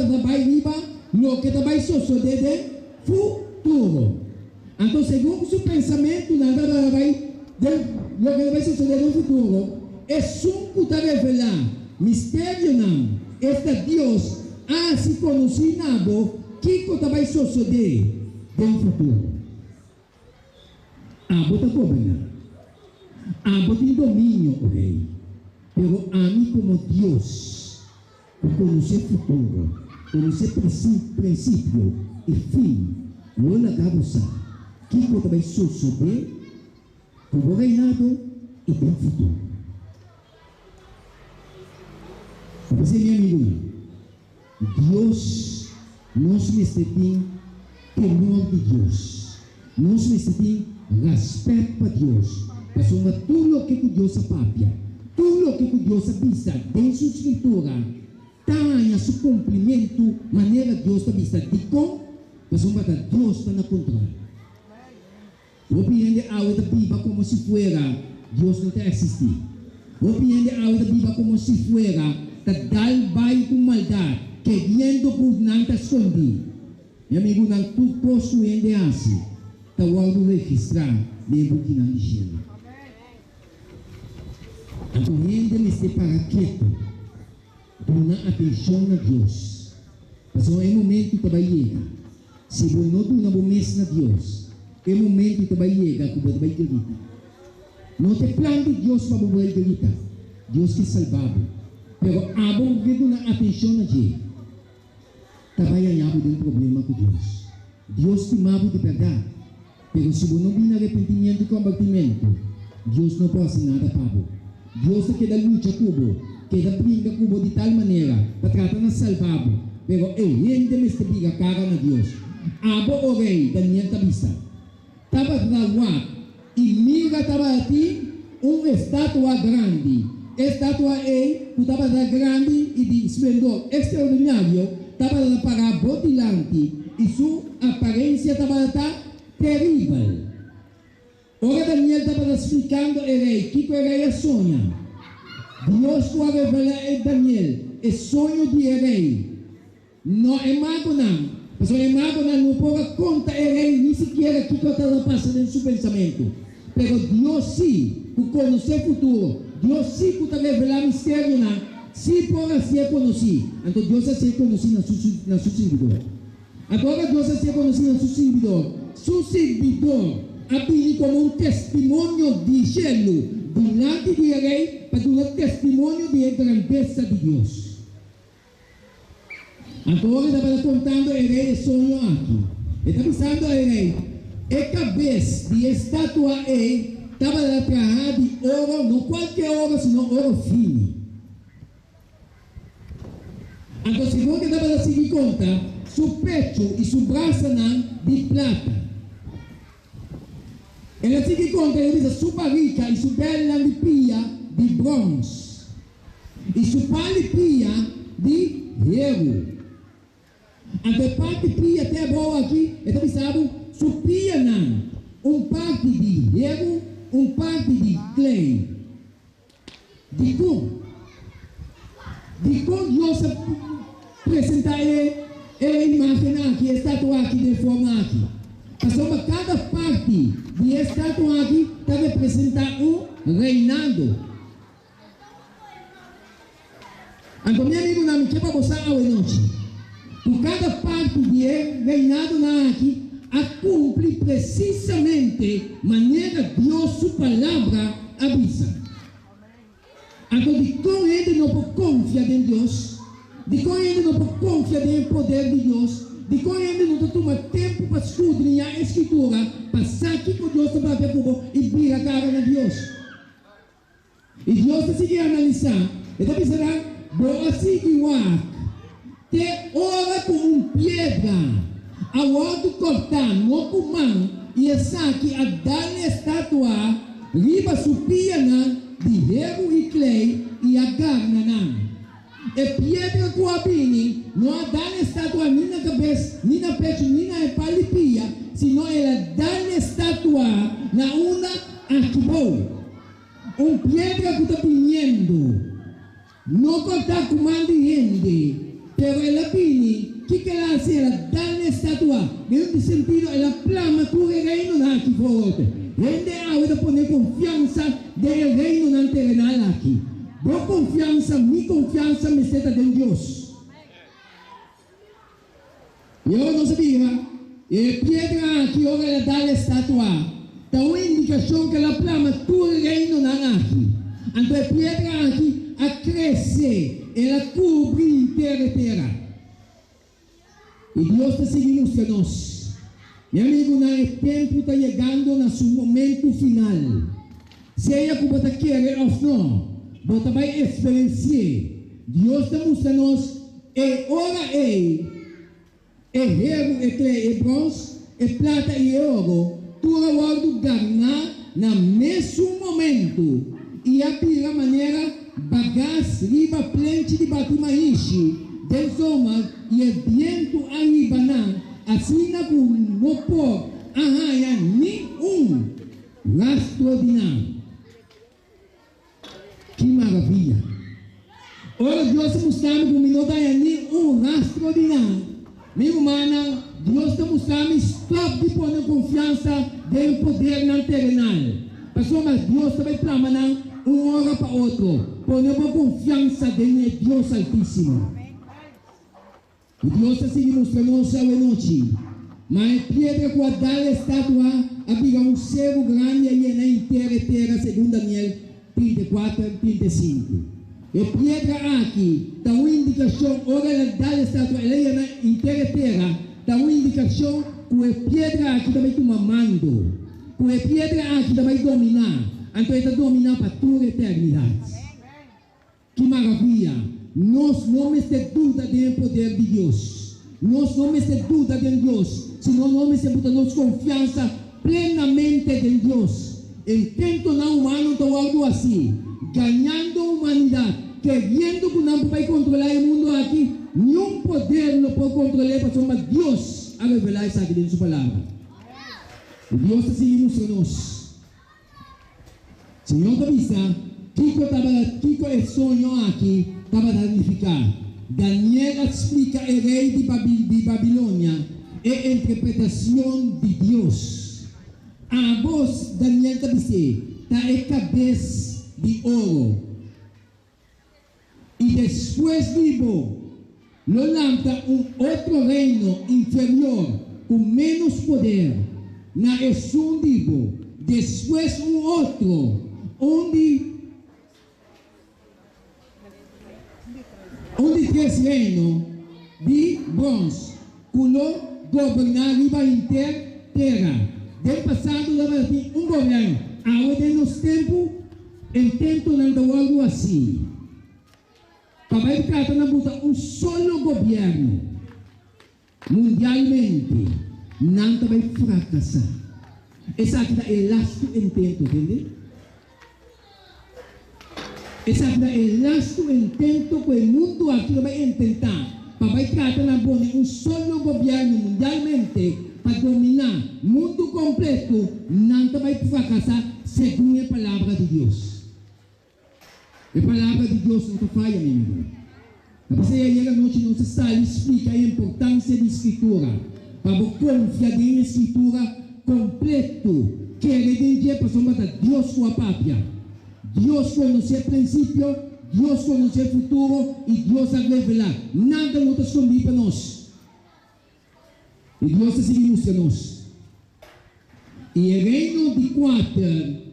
tabata bai riba loke ta bai sosodé den futuro. Anto segun ku su pensamentunan tabata bai den loke ta bai sosodé den futuro, Esun ku ta revelá misterionan, esta Dios, a hasi konosí na bo kiko ta bai sosodé den futuro. Abo ta goberná. Abo tin dominio, o rei. Pero ami komo Dios, ku konosé futuro, konosé prinsipio i fin, lo laga bo sa kiko ta bai sosodé ku bo reinado i den futuro. P'esei, mi amigunan, Dios, nos mester tin temor di Dios. Nos mester tin raspèt pa Dios, pasobra tur loke ku Dios a papia, tur loke ku Dios a bisa den su Skritura ta haña su kumplimentu manera Dios ta bisa. Dikon? Pasobra ta Dios ta na kontrol. Hopi hende awe ta biba komo si fuera Dios no ta eksistí. Hopi hende awe ta biba komo si fuera ta dal bai ku maldat, keriendo ku nan ta skondí. Mi amigunan, tur kos ku hende hasi ta wòrdu registrá den e bukinan di shelu. Anto hende mester para ketu, duna atenshon na Dios, pasobra e momentu ta bai yega. Si bo no duna bo mes na Dios, e momento ta bai yega ku bo ta bai grita. No ta e plan di Dios pa bo bai grita. Dios ke salba bo. Pero abo ku ke duna atenshon na dje, ta bai haña bo den problema ku Dios. Dios stima bo di bèrdat, pero si bo no bini arepentimiento i kombertimentu, Dios no por hasi nada pa bo. Dios ta keda lucha ku bo, keda bringa ku bo di tal manera pa trata na salba bo, pero e hende mester bira kara na Dios. Abo, o rei, Daniel ta bisa, tabata wak i mira tabatin un estatua grandi. E estatua ei, ku tabata grandi i di splendor ekstraordinario, tabata pará bo dilanti i su aparensia tabata teribel. Ora Daniel tabata splikando e rei kiko e rei a soña, Dios ku a revelá e Daniel e soño di e rei, no e magonan, pasobra e magonan no por a konta e rei ni sikiera kiko tabata pasa den su pensamentu. Pero Dios sí ku konosé futuro, Dios sí ku ta revelá misterionan, sí por hasié konosí. Anto Dios a hasié konosí na su na su sirbidor. Anto ora Dios a hasié konosí na su sirbidor, su sirbidor a bini komo un testimonio di shelu dilanti di e rei pa duna testimonio di e grandesa di Dios. Anto ora e tabata kontando e rei e soño aki, e ta bisando e rei, E kabes di e statua ei tabata trahá di oro, no kualke oro, sino oro fini. Anto segun ku e tabata sigui konta, su pechu i su brasanan di plata. El a sigui konta i a bisa su barika i su bèlnan di pia di bròns i su pal di pia di heru. Anto e parti pia te abou aki, e ta bisa bo su pianan, un parti di heru, un parti di klei. Dikon? Dikon Dios a presentá e e imágen aki, e statua aki den e forma aki? Pasobra kada parti di e statua aki ta representá un reinado. Anto mi amigunan, mi ke pa bo sa awenochi ku kada parti di e reinadonan aki a kumpli presisamente manera Dios su Palabra a bisa. Anto dikon hende no por konfia den Dios? Dikon hende no por konfia den e poder di Dios? Dikon hende no ta tuma tempu pa skudriñá e Skritura pa sa kiko Dios ta papia ku bo i bira kara na Dios? I Dios ta sigui analisá, e ta bisa nan, Bo a sigui wak te ora ku un piedra a wòrdu kòrtá no ku man i esaki a dal e estatua riba su pianan di heru i klei i a garna nan. E piedra ku a bini no a dal e statua ni na kabes, ni na pechu, ni na e pal di pia, sino el a dal e statua na unda aki bou. Un piedra ku ta biniendo no kòrtá ku man di hende, pero el. el a bini, kiko el a hasi? El a dal e estatua. Den un sentido, el a plama tur e reinonan aki for otro. Hende awe ta pone konfiansa den e reinonan terenal aki. Bo konfiansa, mi konfiansa mester ta den Dios. I ora nos a bira, e piedra aki ora el a dal e estatua, ta un indikashon ku el a plama tur e reinonan aki. Anto e piedra aki a krese, el a kubri henter e tera. I Dios ta sigui mustra nos. Mi amigunan, e tempu ta yegando na su momentu final. Sea ku bo ta kere òf no, bo ta bai eksperensi'é. Dios ta mustra nos e ora ei, e heru, e klei, e brons, e plata i e oro, tur a wòrdu garná na mesun momentu i a bira manera bagas riba plenchi di bati maishi den zomer i e bientu a hiba nan asina ku no por a haña ni un Rastro di nan. Ki maravia! Ora Dios a mustra mi ku mi no ta haña ni un rastro di nan, mi rumannan, Dios ta mustra mi stòp di pone konfiansa den podernan terenal. Pasobra Dios ta bai plama nan un ora pa otro. Pone bo konfiansa den e Dios Altísimo. I Dios a sigui mustra nos awenochi, ma e piedra ku a dal e statua a bira un seru grandi a yena henter e tera, segun Daniel 34, 35. E piedra aki ta un indikashon, ora el a dal e statua el a yena henter e tera, ta un indikashon ku e piedra aki ta bai tuma mando, ku e piedra aki ta bai dominá, anto e ta dominá pa tur eternidat. Ki maravia! Nos no mester duda den e poder di Dios. Nos no mester duda den Dios, sino nos mester buta nos konfiansa plenamente den Dios. Intentonan humano ta wòrdu hasí, gañando humanidat, keriendo ku nan por bai kontrolá e mundu aki. Niun poder lo por kontrol'é pasobra Dios a revelá esaki den su Palabra. I Dios ta sigui mustra nos. Señor ta bisa, Kiko tabata kiko e soño aki tabata nifiká? Daniel a splika e rei di di Babilonia e interpretashon di Dios. Abos, Daniel ta bis'é, ta e kabes di oro. I despues di bo lo lanta un otro reino inferior ku ménos poder na esun di bo, despues un otro, un di un di tres reino di brons ku lo goberná riba henter tera. Den pasado tabatin un gobièrnu, awe den nos tempu Intentonan ta wòrdu hasí pa bai trata na buta un solo gobièrnu mundialmente, nan ta bai frakasá. Esaki ta e lastu intento, tende? Esaki ta e lastu intento ku e mundu aki ta bai intentá pa bai trata na pone un solo gobièrnu mundialmente pa dominá mundu kompleto, nan ta bai frakasá segun e Palabra di Dios. E Palabra di Dios no ta faya, mi amigonan. Ta p'esei ayer anochi nos a sali splika e importansia di Skritura, pa bo konfia den e Skritura kompleto, kere den dje pasobra ta Dios ku a papia. Dios konosé prinsipio, Dios konosé futuro i Dios a revelá. Nada no ta skondí pa nos. I Dios ta sigui mustra nos. I e reino di kuater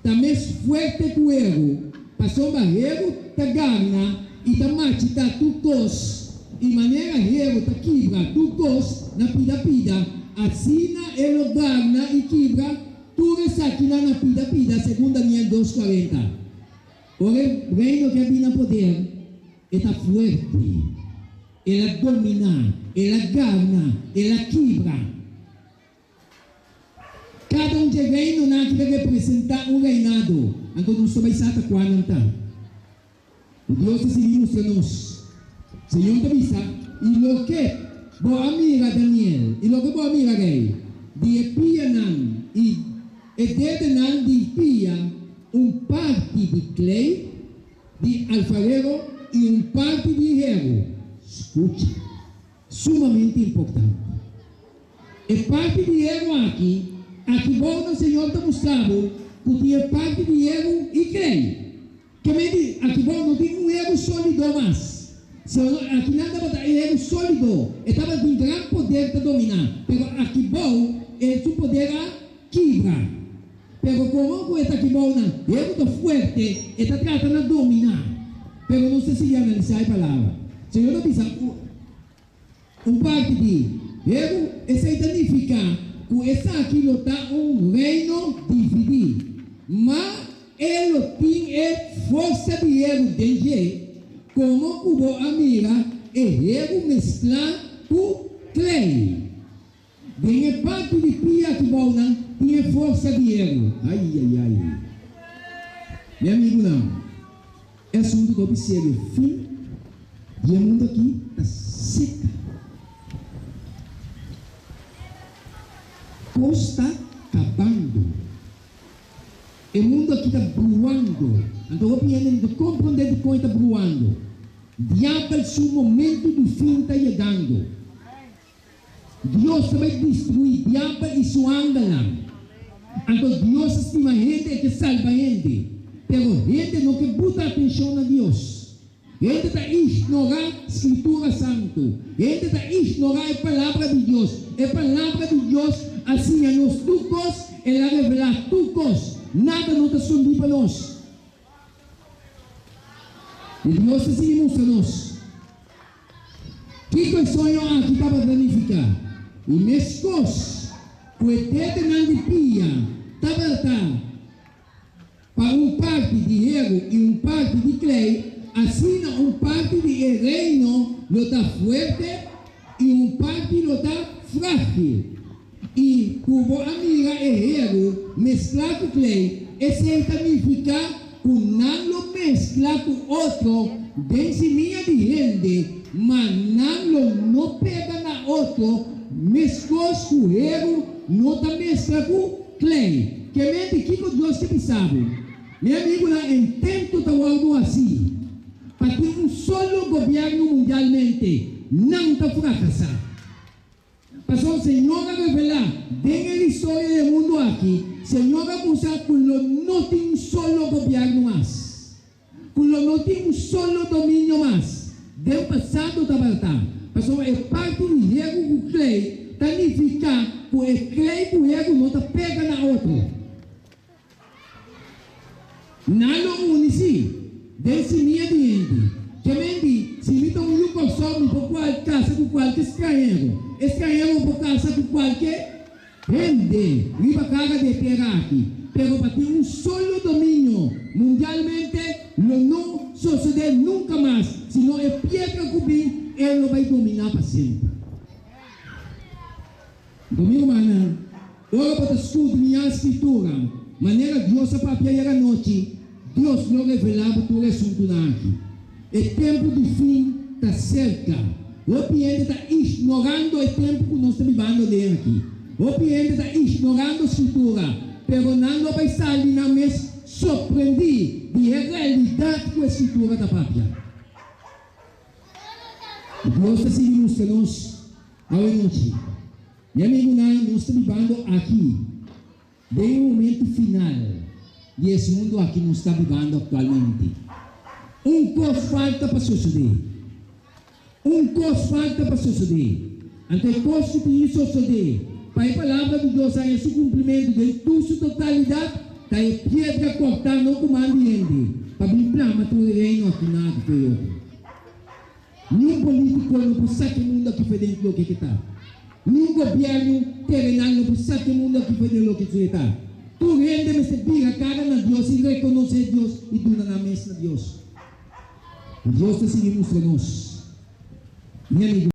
ta mes fuerte ku heru, pasobra heru ta garna i ta machitá tur kos, i manera heru ta kibra tur kos na pida pida, asina e lo garna i kibra tur esakinan na pida pida, segun Daniel dos kuarenta. Ora e reino ke a bini na poder, e ta fuerte. El a dominá, el a garna, el a kibra. Kada un dje reinonan aki ta representá un reinado, anto nos ta bai sa ta kua nan ta. I Dios ta sigui mustra nos. Señor ta bisa, I loke bo a mira, Daniel, i loke bo a mira, rei, di e pianan i e dedenan di pia, un parti di klei, di alfarero i un parti di heru. Skucha. Sumamente importante. E parti di heru aki, aki bou na Señor ta mustra bo ku tin e parti di heru i klei. Ke men di, aki bou no tin un heru sólido mas. Sino aki nan tabata e heru sólido, e tabatin gran poder ta dominá, pero aki bou e su poder a kibra. Pero komo ku e ta aki bou nan heru ta fuerte, e ta trata na dominá. Pero nos ta sigui analisá e palabra. Señor ta bisa ku. Un parti di heru, esei ta nifiká ku esaki lo ta un reino dividí. Ma e lo tin e forsa di heru den dje, komo ku bo a mira e heru mesklá ku klei. Den e parti di pia aki bounan tin e forsa di heru. Ai, ai, ai. Mi amigunan, e asuntu ta hopi serio. Fin di e mundu aki ta seka. Kos ta kabando. E mundu aki ta bruando. Anto hopi hende no ta komprondé dikon e ta bruando. Diabel su momentu di fin ta yegando. Dios ta bai destruí Diabel i su angelnan. Anto Dios a stima hende, e ke salba hende. Pero hende no ke buta atenshon na Dios. Hende ta ignorá Skritura Santu. Hende ta ignorá e Palabra di Dios. E Palabra di Dios a siña nos tur kos, el a revelá tur kos. Nada no ta skondí pa nos. I Dios ta sigui mustra nos kiko e soño aki tabata nifiká. I meskos ku e dedenan di pia tabata pa un parti di heru i un parti di klei, asina un parti di e reino lo ta fuerte i un parti lo ta frágil. I ku bo a mira e heru mesklá ku klei, esei ta nifiká ku nan lo mesklá ku otro den simia di hende, ma nan lo no pega na otro meskos ku heru no ta meskla ku klei. Ke menti kiko Dios ke bisa bo? Mi amigunan, intento ta wòrdu hasí pa tin un solo gobièrnu mundialmente, nan ta frakasá. Pasobra Señor a revelá den e historia di e mundu aki, Señor a musa ku lo no tin un solo gobièrnu mas, ku lo no tin un solo dominio mas. Den pasado tabata, pasobra e parti di heru ku klei ta nifiká ku e klei ku heru no ta pega na otro. Nan lo uni sí, den simia di hende. Ke men di, Si mi ta un yu Kòrsou, mi por kual kasa ku kualke stranhero. E stranhero por kasa ku kualke hende riba kara di e tera aki. Pero pa tin un solo dominio mundialmente lo no sosodé nunka mas, sino e piedra ku bin, e lo bai dominá pa semper. Nto mi rumannan, ora bo ta skudriñá Skritura, manera Dios a papia ayera nochi, Dios lo revelá bo tur e asuntunan aki. E tempu di fin ta serka. Hopi hende ta ignorando e tempu ku nos ta bibando aden aki. Hopi hende ta ignorando Skritura, pero nan lo bai sali nan mes sorprendí di e realidat ku e Skritura ta papia. Dios ta sigui mustra nos awe nochi. Mi amigunan, nos ta bibando aki den e momento final di es mundu aki nos ta bibando aktualmente. Un kos falta pa sosodé. Un kos falta pa sosodé. Anto e kos ku tin di sosodé pa e palabra di Dios haña su kumplimentu den tur su totalidat ta e piedra kòrtá no ku man di hende pa bin plama tur e reino aki na aki ku e otro. Niun polítiko no por saka e mundu aki for den loke ke ta. Niun gobièrnu terenal no por saka e mundu aki for den loke ku e ta. Tur hende mester bira kara na Dios i rekonosé Dios i duna nan mes na Dios. I Dios ta sigui mustra nos, mi amigu.